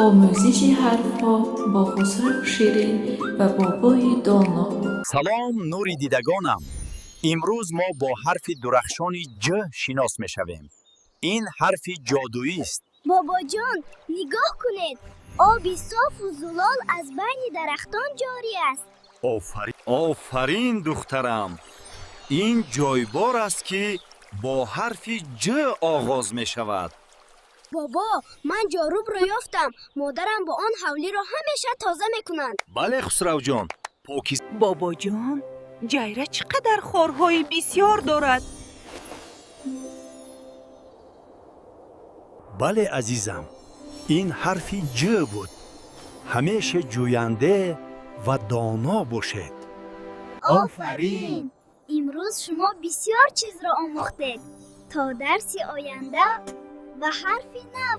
Омӯзиши ҳарфҳо бо Хусраву Ширин ва бобои доно. Салом, нури дидагонам! Имрӯз мо бо ҳарфи дурахшони Ҷ шинос мешавем. Ин ҳарфи ҷодуист. Бобоҷон, нигоҳ кунед, оби софу зулол аз байни дарахтон ҷорӣ аст. Офарин, офарин, духтарам! Ин ҷойбор аст, ки бо ҳарфи Ҷ оғоз мешавад. Бобо, ман ҷорубро ёфтам. Модарам бо он ҳавлиро ҳамеша тоза мекунанд. Бале, Хусравҷон, поки. Бобоҷон, ҷайра чӣ қадар хорҳои бисьёр дорад! Бале, азизам, ин ҳарфи Ҷ буд. Ҳамеша ҷӯянде ва доно бошед. Офарин! Имрӯз шумо бисёр чизро омӯхтед. То дарси оянда ва ҳарфи нав.